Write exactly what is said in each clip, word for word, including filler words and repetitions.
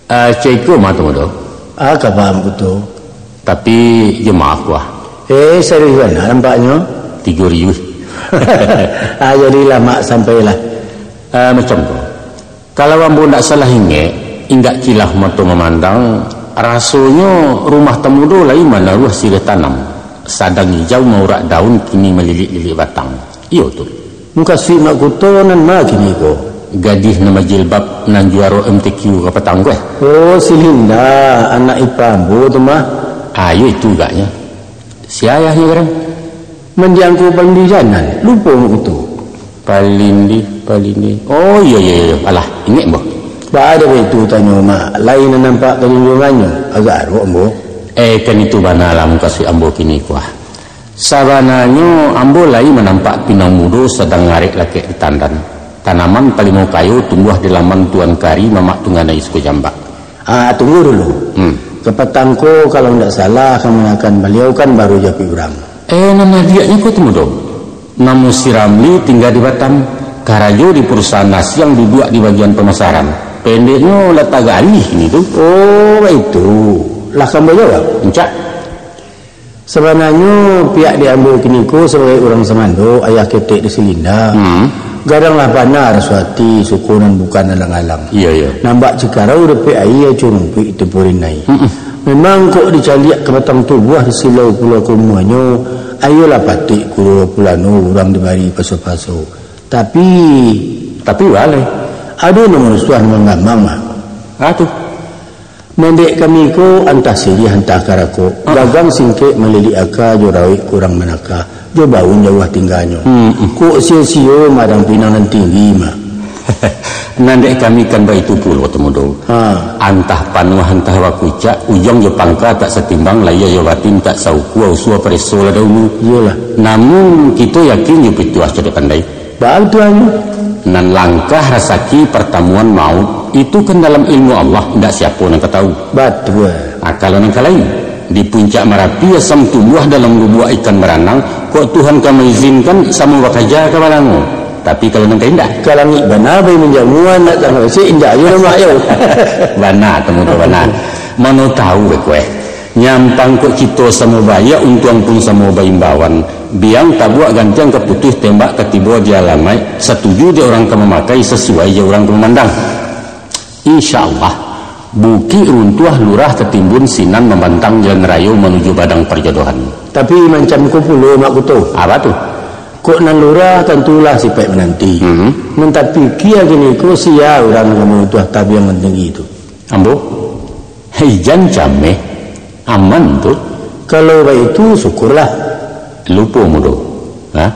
Ah, ceko mah tu, Mudo. Ah, ka paham ku tu. Tapi, jo maaf, Kuah. Eh, serius bana nampaknyo. Tigo ribu. Ah, jadilah, Mak, sampailah. Ah, macam tu. Kalau ambo ndak salah ingek, indak kilaf mato mamandang, rasonyo rumah Tamudo lai manaruah siriah tanam. Sadang ijau maurak daun, kini malilik-lilik batang. Iyo tu. Mukasuik Mak Kuto nan ma kini ko? Gadih nan bajilbab nan juaro M T Q kapatang ko, eh? Oh, si Linda, anak ipa ambo tu mah. Ah, iyo itu agaknyo. Sia ayahnyo garang? Mandiang ko Palindih Janan, lupo Mak Kuto. Palindih, Palindih. Oh, iyo, iyo, iyo. Alah, ingek ambo. Baa dek baitu tanyo, Mak? Lai nan nampak kajunjuangannyo, agak arok ambo. Eh, kan itu bana lah mukasuik ambo kini ko, ah. Sabananyo, ambo lai manampak pinang mudo sadang ngarek lakek di tandan. Tanaman palimo kayo tumbuah di laman Tuan Kari Mamak Tungganai Suku Jambak. Ah, tunggu dulu. Hmm. Kapatang ko, kalau ndak salah, kamanakan baliau kan baru japuik urang. Eh, nan adiaknyo ko tu mudo. Namo si Ramli tingga di Batam. Karajo di parusahaan nasiang, duduak di bagian pamasaran. Pendeknyo, lah tagak alih kini tu. Oh, baitu. Lah ka ambo jawab? Rancak. Sabananyo, pihak di ambo kini ko sabagai urang sumando, ayah ketek di si Linda. Hmm. Gadanglah bana raso ati, suko nan bukan alang-alang. Iyo, iyo. Nan bak cikarau dapek aia, curumpuik di timpo rinai. Mm-mm. Memang kok dicaliak ka batang tubuah, di silau pulo ka umuanyo, ayolah patik kulo pulano urang dibari paso-paso. Tapi, tapi baleh. Ado nan marusuah nan manggamang, mah. Ah, tu. Nan dek kami ko antah siriah, antah karakok, ah, gagang singkek malilik aka, jo rawik kurang manaka, jo baun jauah tingganyo. Hmm, hmm. Kok sio-sio madang pinang nan tinggi, mah. Nan dek kami kan baitu pulo tu mudo. Ha. Antah panuah, antah bakucak, ujuang jo pangka tak satimbang, lahia jo batin tak saukua, usua pareso lah dahulu. Iyolah. Namun, kito yakin jo pituah cadiak pandai. Baa tu anu? Nan langkah rasaki, partamuan maut, itu kan dalam ilmu Allah, indak siapo nan ka tahu. Batua. Ah, kalau nan ka lain, di puncak Marapi asam tumbuah, dalam lubuak ikan baranang, kok Tuhan ka maizinkan samo bakaja ka balango. Tapi kalau nan ka indak? Ka langik bana bai manjamuan, nak tangah basik indak ajo lamak yo. Bana, tamu tu bana. Mano tahu beko eh. Nyampang kok kito samo baiak, untuang pun samo baimbauan. Biang tabuak gantiang ka putuih, tembak ka tibo di alamaik, satuju dek urang ka mamakai, sasuai jo urang ka mamandang. Insya Allah, bukik runtuah, lurah tatimbun, sinan mambantang jalan rayo manuju padang parjodohan. Tapi mancam ko pulo, Mak Kuto. Apa tu? Kok nan lurah tantulah sipaik mananti. Hmm. Nan tapikia kini ko sia urang nan ka maruntuah tabiang nan tinggi tu. Ambo? Hei, jan cameh. Aman tu. Kalau baitu, syukurlah. Lupo mudo. Ha?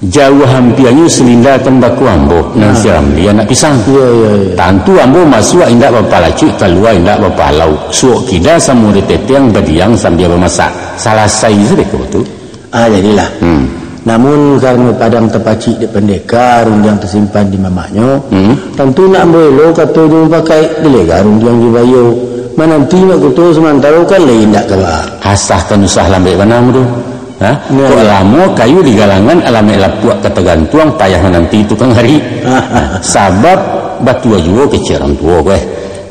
Jauah ampianyo si Linda kan bako ambo, nan si Ramli anak pisang. Iyo, iyo, iyo. Tantu ambo masuak indak bapalacuik, kalua indak bapalau. Suok kida samo di teteng, badiang sambia bamasak. Salasai sadeko tu. Ah, jadilah. Hmm. Namun, karano padang tapacik dek pandeka, rundiang tasimpan di mamaknyo, hmm, tantu nak ambo elo kato jo mupakaik, dilega rundiang jo baiyo. Mananti Mak Kuto samantaro kan lai indak ka baa. Asah kan usah lambek bana mudo. Ha? Nah. Kok lamo kayu di galangan, alamaik lapuak ka tagantuang, payah mananti tukang ari. Sabab batua juo kecek urang tuo ko eh.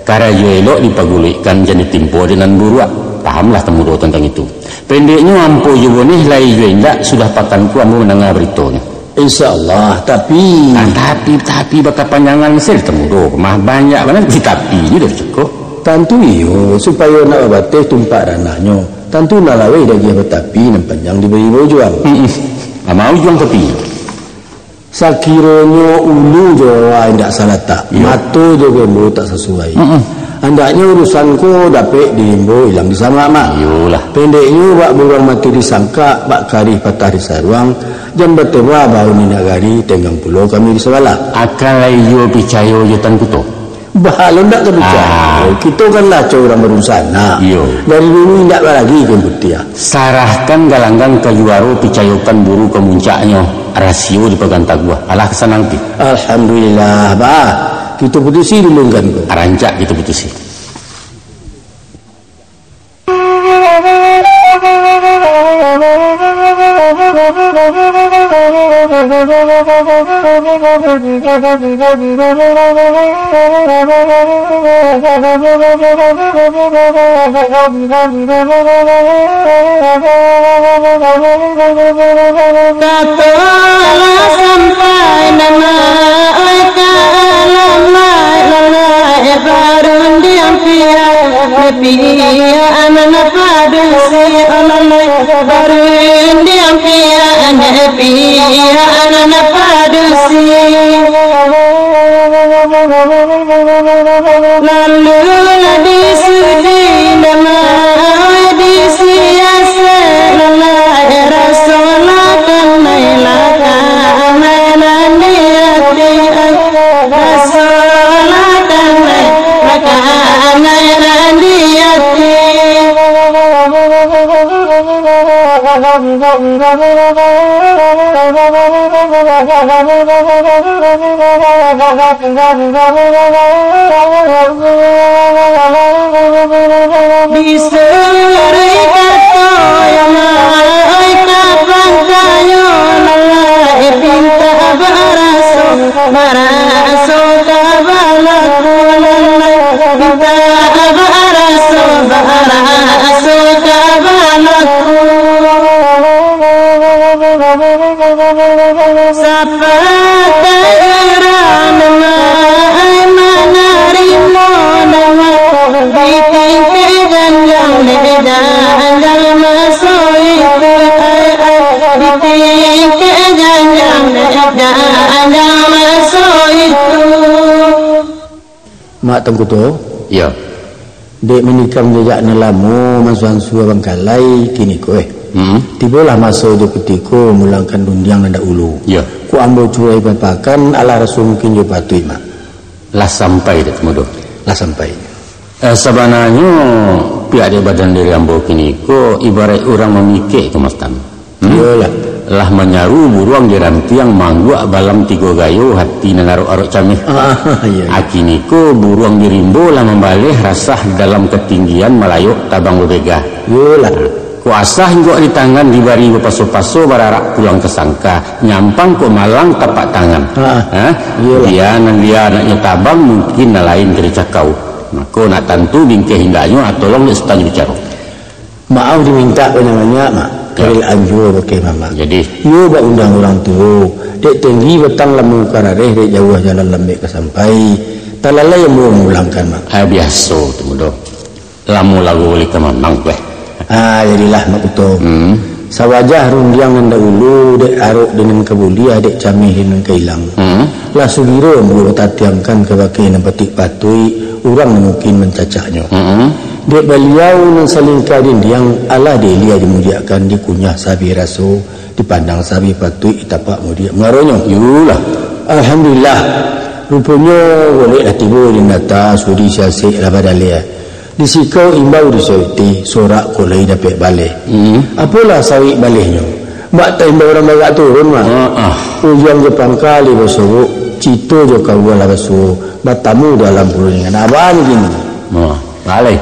Karajo elok dipaguluikkan, jan ditimpo dek nan buruak. Pahamlah tamudo tantang itu. Pendeknyo, ampo jo boneh lai jo indak, sudah pakan ko ambo mandanga baritonyo. Insya Allah, tapi Ah, tapi, tapi bakapanjangan se tamudo. Mah banyak bana di tapi ni dari cukup. Tantu iyo, supayo nak babateh tumpak ranahnyo. Tantu nan laweh diagiah batapi, nan panjang dibari baujuang. Mm-mm. Ah, maujuang tapi. Sakironyo ulu jo wawa indak salatak, iyo, mato jo gembo tak sasuai. Mm-mm. Andaknyo urusan ko dapek diimbo ilang disamak, Mak. Iyolah. Pendeknyo, bak buruang mati disangkak, bak karih patah disaruang, jan bateba baun di nagari, tenggang pulo kami di sabalah. Akan lai juo picayo jo Tan Kuto. Bah, lo ndak ka picayo. Ah. Kito kan lah co urang barunsanak. Iyo. Dari dulu indak baragi kain putiah. Sarahkan galanggang ka juaro, picayokan buru ka muncaknyo. Rasio dipagang taguah. Alah ka sanang ti. Alhamdulillah, bah. Kito putusi dulu kan ko. Rancak kito putusi. Kato lah sampai nan ma-, oi ka alamaik lalai barundiang piak, piak nan padusi lalai barundiang piak, piak nan padusi. Lalu lah disudi nama, disiasek lalai raso lah kanai, lah kanai nan di ati, raso lah kanai, lah kanai nan di ati. Disuruh kato yo lai, ka pangkayo lalai, pinta baraso, baraso ka balaku lalai, pinta baraso, baraso ka balaku. Sapatah urang nan ma-, ai manarimo nama, di tingkek janjang dek janjang maso itu, ai, ai, di tingkek janjang dek janjang maso itu. Mak Tangkuto? Iyo. Dek manikam jajak nan lamo, mansuansu bangkalai, kini ko, eh. Hmm. Tibolah maso jo kutiko mamulangkan rundiang nan dahulu. Iyo. Kok ambo curai papakan, alah raso mungkin jo patuik, Mak. Lah sampai dek Tumudo? Lah sampai. Eh, sabananyo, pihak dek badan diri ambo kini ko, ibaraik urang mamikek tu, Mas Tan. Hmm? Iyolah. Lah manyaru buruang di rantiang, mangguak balam tigo gayo, hati nan arok-arok cameh. Ah, iyo, iyo. Kini ko buruang di rimbo lah mambaleh, rasah dalam katinggian, malayok tabang babegah. Iyolah. Kok asah ingkok di tangan, dibari bapaso-paso, bararak pulang tasangka, nyampang kok malang tapak tangan. Ah, ha? Iyolah. Bia nan bia anaknyo tabang, mungkin nan lain ka dicakau. Mako nak tantu bingkeh indaknyo, ah, tolong dek Sutan bicaro. Maaf dimintak banyak-banyak, Mak. Yo. Karil anjua bakeh mamak. Jadi? Iyo bak undang urang tuo. Dek tenggi batang lamo ka rareh, dek jauah jalan lambek ka sampai. Talalai ambo mamulangkan, Mak. Ah, biaso tu, Mudo. Lamo lagu ulih ka mamang, kueh. Ah, jadilah, Mak Kuto. Hmm. Sawajah rundiang nan dahulu, dek arok dek nan ka buliah, dek cameh dek nan ka ilang. Hmm. Lah sugiro ambo batatiangkan kabake nan patik patuik, urang nan mungkin mancacaknyo. Hmm. Dek baliau nan salingka dindiang, alah dek ilia dimudiakkan, dikunyah sabih raso, dipandang sabih patuik, ditapak mudiak muaronyo. Yulah. Alhamdulillah. Ruponyo, golek lah tibo di nata, sudi siasek lah badaleh. Disikau imbau disauti, sorak kok lai dapek baleh. Hmm. Apolah sawik balehnyo? Bak taimbau urang bagak turun, Mak. Ah, ah. Ujuang jo pangka lai basobok, cito jo kaua lah basuo, batamu dalam pulo dengan abah ni kini. Ah, baleh.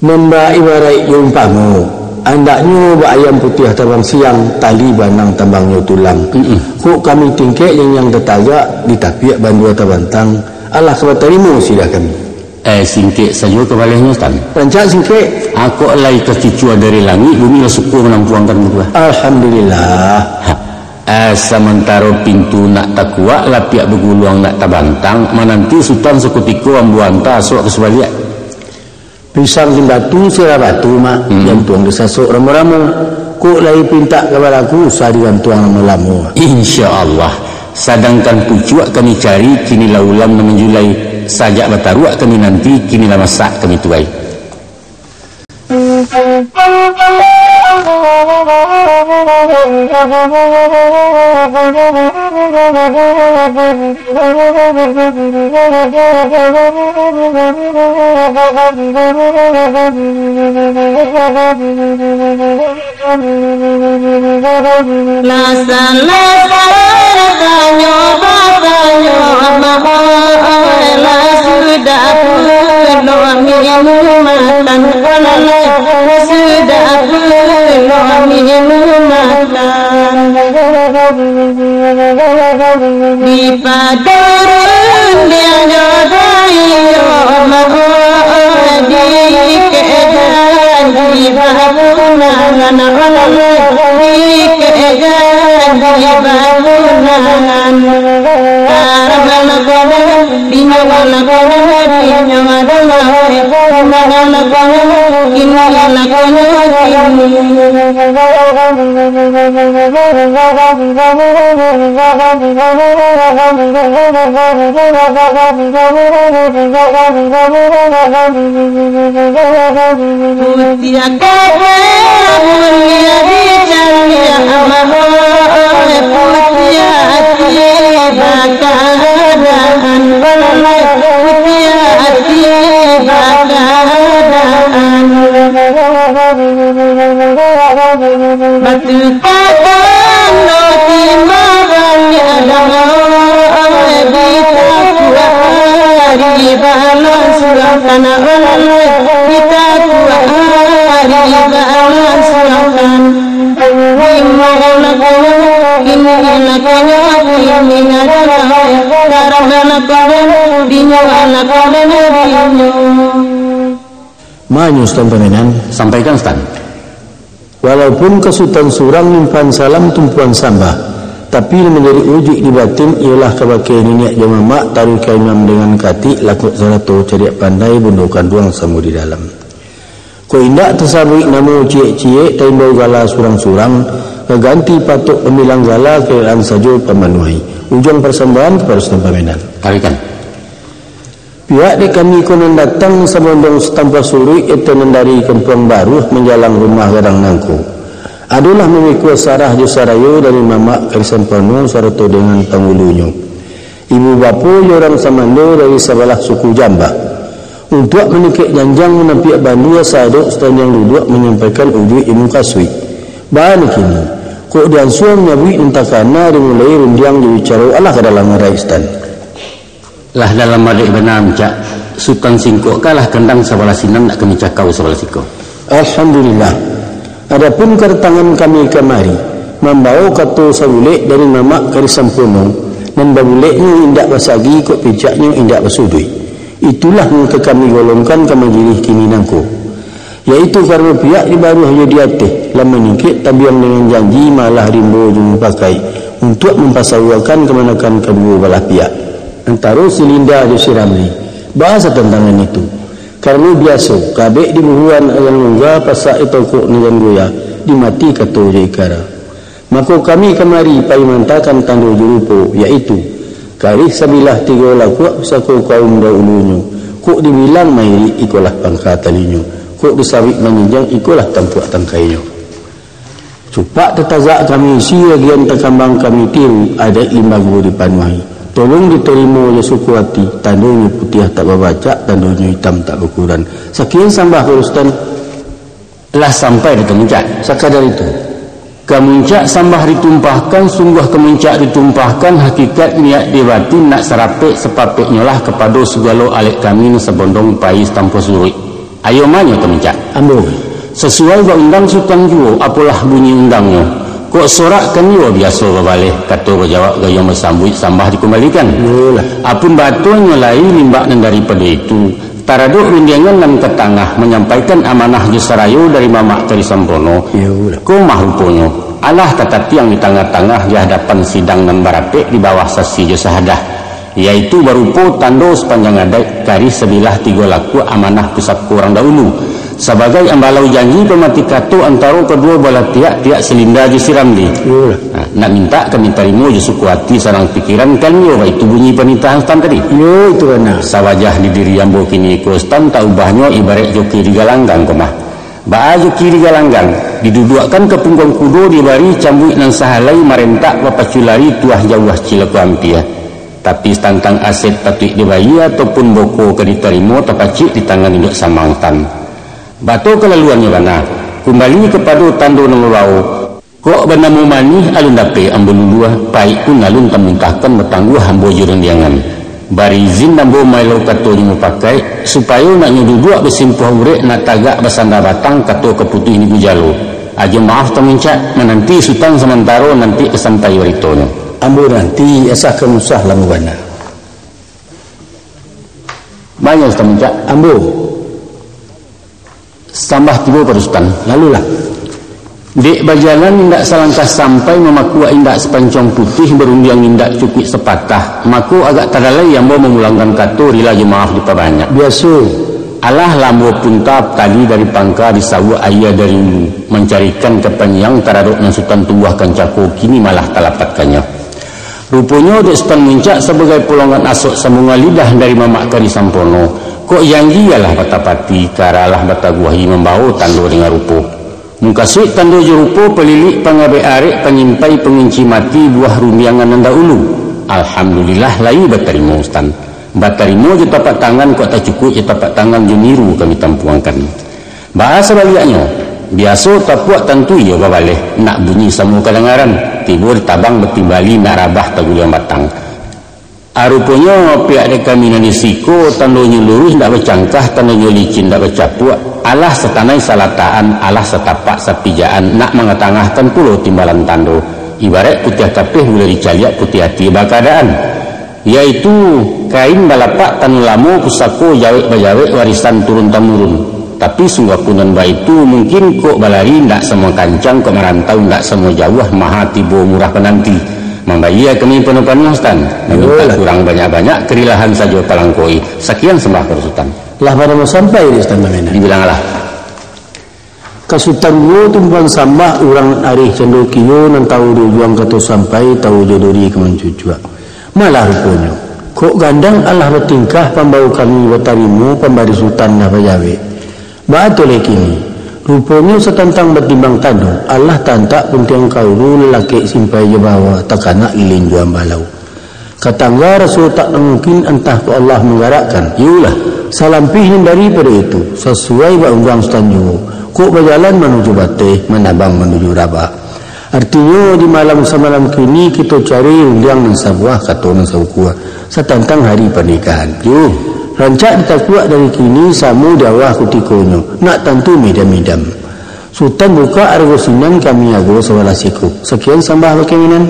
Nan ba-, ibaraik jo umpamo, andaknyo bak ayam putiah tabang siang, tali banang tambangnyo tulang. Mm-mm. Kok kami tingkek janjang tatagak, ditapiak bandua tabantang, alah ka batarimo sidah kami. Eh, singkek sajo ka balehnyo, Tan. Rancak singkek. Kok lai tacucua dari langik, bumi lah suko manampuangkan buah. Alhamdulillah. Ha. Eh, samantaro pintu nak takuak, lapiak baguluang nak tabantang, mananti Sutan sakutiko ambo anta, sok ka subaliak. Pisang simbatu, sirah batu, Mak. Hmm. Jantuang disasok ramo-ramo. Kok lai pintak ka balaku, usah digantuang lamo-lamo. Insya Allah. Sadangkan pucuak kami cari, kini lah ulam nan manjulai. Sajak bataruak kami nanti, kini lah masak kami tuai. Lah salasai tanyo batanyo, Abah, lah sudah pulo minum makan, lah sudah pulo minum makan. Di padurun dia jo dayo, Di keadaan di bangunan, di keadaan di bangunan. Karena kono, di mana kono, di mana kono, di mana kono, di mana kono, di Putiah kagak mulia dicaliak, putiah ati bakaadaan, putiah ati bakaadaan. Batu Takkan roti mabaliak dama, ditakuak ari balansuangkan, ditakuak ari balansuangkan. Di mana kono, di mana kono, di mana kono, di mana kono, di mana kono. Manyo Sutan pamenan. Sampaikan, Sutan. Walaupun ka Sutan surang limpahan salam tumpuan sambah, tapi nan manjadi ujuik di batin iyolah kabake niniak jo mamak, taruih ka imam dengan katik, lakuak sarato cadiak pandai, bundo kanduang samo di dalam. Kok indak tasabuik namo ciek-ciek, taimbau gala surang-surang, baganti patok pambilang gala, karelaan sajo pamanuahi. Ujuang parsambahan kapado Sutan pamenan. Taruihkan. Pihak dek kami ko nan datang sabondong satampuah suruik, eto nan dari Kampuang Baruah manjalang rumah gadang nangko. Adolah mamikua sarah jo sarayo dari mamak Kari Sampono sarato dengan pangulunyo. Ibu bapo jo urang samando dari sabalah suku Jambak. Untuak maningkek janjang manampiak bandua sadok satandiang duduak manyampaikan ujuik jo mukasuik. Baa nan kini, kok diansua manyabuik nan takana dimulai rundiang jo bicaro, alah ka dalam arai Sutan. Lah dalam arai bana, Muncak. Sutan singkok ka lah kandang sabalah sinan, nak kami cakau sabalah siko. Alhamdulillah. Adapun kadatangan kami kamari, mambawo kato sabulek dari mamak Kari Sampono, nan babuleknyo indak basagi, kok picaknyo indak basuduik. Itulah nan ka kami golongkan ka majilih kini nangko. Yaitu karano pihak di baruah jo di ateh lah maningkek tabiang dengan janji malah rimbo jo mupakaik untuak mampasauakan kamanakan kaduo balah pihak, antaro si Linda jo si Ramli. Baa satantangan itu? Karano biaso, kabek di buhuan ayam lungga, pasak di tongkok nan jan goyah, di mati kato jo ikara. Mako kami kamari pai mantakan tando jo rupo, yaitu, karih sabilah tigo lakuak pusako kaum daulunyo, kok dibilang mairik ikolah pangka talinyo, kok disawik manjinjang ikolah tampuak tangkainyo. Cupak tatagak kami isi, agian takambang kami tiru, adaik limbago dipanuahi. Tolong ditarimo jo suko ati, tandonyo putiah tak babacak, tandonyo itam tak bakuran. Sakian sambah ka Sutan. Lah sampai di Muncak. Sakadar itu. Ka Muncak sambah ditumpahkan, sungguah ka Muncak ditumpahkan, hakikat niat di batin nak sarapek sapapeknyolah kapado sagalo alek kami nan sabondong pai satampuah suruik. Ayo manyo ka Muncak. Ambo. Sasuai baundang Sutan juo, apolah bunyi undangnyo. Kok sorak kan juo biaso babaleh, kato bajawab gayuang basambuik, sambah dikumbalikan. Iyolah. Apun batonyo lai limbak nan daripado itu, taradok rundiangan nan ka tangah manyampaikan amanah jo sarayo dari mamak Kari Sampono. Iyolah. Ko mah ruponyo, alah tatatiang di tangah-tangah di hadapan sidang nan barapek di bawah sasi jo sahadah, yaitu barupo tando sapanjang adaik, karih sabilah tigo lakuak amanah pusako urang daulu, sabagai ambalau janji pamati kato antaro kaduo balah pihak, pihak si Linda jo si Ramli. Iyolah. Nah, nak mintak kami tarimo jo suko ati sarang pikiran kan yo, baitu bunyi panintahan Sutan tadi. Iyo, itu bana. Sawajah di diri ambo kini ko Sutan, tak ubahnyo ibaraik joki di galanggang ko mah. Baa joki di galanggang, diduduakkan ka pungguang kudo, dibari cambuik nan sahalai, marentak bapacu lari, tuah jauah cilako ampia. Tapi satantang aset patuik dibayia ataupun boko ka ditarimo, tapacik di tangan induak samang Sutan. Bato kalaluannyo bana, kumbali kapado tando nan babawo. Kok banamo manih alun dapek ambo lulua, paik pun alun tamuntahkan, batangguah ambo jo rundiangan. Bari izin ambo maelo kato jo mupakaik, supayo nak nyo duduak basimpuah urek, nak tagak basanda batang, kato kaputuih di gujalo. Ajo maaf Sutan Muncak, mananti Sutan samantaro, nanti ka sampai baritonyo. Ambo nanti, asa ka musah lamo bana. Banyak Sutan Muncak. Ambo. Sambah tibo pado Sutan. Lalulah. Dek bajalan indak salangkah sampai, mamakuak indak sapancong putih, barundiang indak cukuik sapatah, mako agak tadalai ambo mamulangkan kato, rila jo maaf dipabanyak. Biaso. Alah lambo punta tali dari pangka, disawuak aia dari ulu, mancarikan kapanjang taradok nan Sutan tumbuahkan cako, kini malah talapatkannyo. Ruponyo dek Sutan Muncak sabagai polongan asok sambungan lidah dari mamak kari sampono, kok janji alah batapati, kara alah bataguahi, mambawo tando dengan rupo. Mukasuik tando jo rupo, palilik pangabek arek, panyimpai pangunci mati, buah rundiangan nan dahulu. Alhamdulillah, layi batarimo, Sutan. Batarimo jo tapak tangan, kok tacukuik jo tapak tangan, jo niru kami tampuangkan. Baa sabaliaknyo, biaso tapuak tantu iyo babaleh, nak bunyi samo kadangaran, tibo di tabang batimbali, nak rabah taguliang batang. A, ruponyo pihak dek kami nan di siko, tandonyo luruih ndak bacangkah, tandonyo licin ndak bacapuak, alah satanai salatakan, alah satapak sapijaan, nak mangatangahkan pulo timbalan tando, ibaraik putiah tapeh buliah dicaliak, putiah ati bakaadaan, yaitu kain balapak tano lamo, pusako jawek bajawek, warisan turun tamurun. Tapi sungguahpun nan baitu, mungkin kok balari ndak samo kancang, kok marantau ndak samo jauah, maha tibo murah pananti. Mambayia kami panuah-panuah, Sutan. Mamintak Iyolah. kurang banyak-banyak, karilahan sajo palangkoi. Sakian sambah ka Sutan. Lah bana mau sampai di Sutan Mamenan. Dibilang alah. Ka Sutan juo tumpuan sambah, urang arih cando kio, nan tahu di ujuang kato sampai, tahu jo duri ka mancucuak. Malah ruponyo, kok gandang alah batingkah, pambawo kami batarimo, pambari Sutan lah bajawek. Baa tu lai kini? Ruponyo satantang batimbang tando, alah taantak puntiang kaulu, lalakek simpai jo bawa, takanak lilin jo ambalau. Ka tangga raso tak mungkin, antah kok Allah manggarakkan. Iyolah. Salampih nan daripado itu, sasuai bak undang Sutan juo, kok bajalan manuju bateh, manabang manuju rabak. Artinyo, di malam samalam kini, kito cari rundiang nan sabuah, kato nan saukua, satantang hari panikahan. Yo. Rancak ditakuak dari kini, samo di awah kutikonyo, nak tantu midam-midam. Sutan bukak arago sinan, kami ago sabalah siko. Sakian sambah bakeh Minan.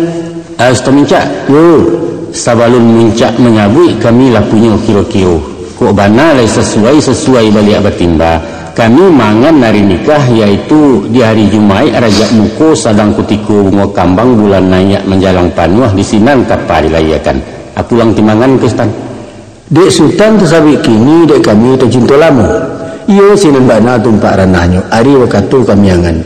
Ah, Sutan Muncak. Yo. Sabalun Muncak manyabuik, kami lah punyo kiro-kiro. Kok bana lai sasuai-sasuai baliak batimba. Kami mangan ari nikah, yaitu di hari Jumaik Rajab muko, sadang kutiko bungo kambang, bulan naiak manjalang panuah, di sinan kapa dilayiakan. Ah, pulang timbangan ka Sutan. Dek Sutan tasabik kini, dek kami tacinto lamo. Iyo, sinan bana tumpak ranahnyo, ari bakato kami angan.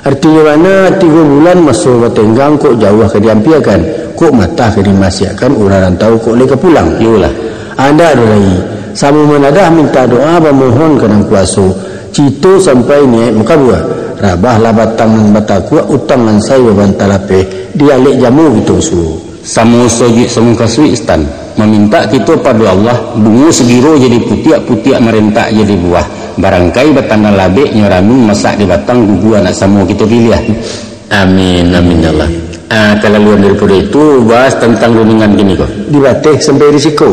Artinyo bana, tigo bulan maso batenggang, kok jauah ka diampiakan, kok matah ka dimasiakkan, urang rantau kok lai ka pulang. Iyolah. Andak doh lai, samo manadah minta doa, bamohon ka Nan Kuaso, cito sampai niaik makabua. Rabahlah batang nan batakuak, utang nan sai babanta lapeh, dialek jamu kito suo. Samo sojuik samo kasuik, Sutan. Mamintak kito pado Allah, bungo sagiro jadi putiak, putiak marentak jadi buah. Barangkai batanda labek, nyo ranun masak di batang, gugua nak samo kito piliah. Amin, amin ya Allah. Ah, kalaluan daripado itu, bahas tantang rundiangan kini ko. Di bateh sampai di siko.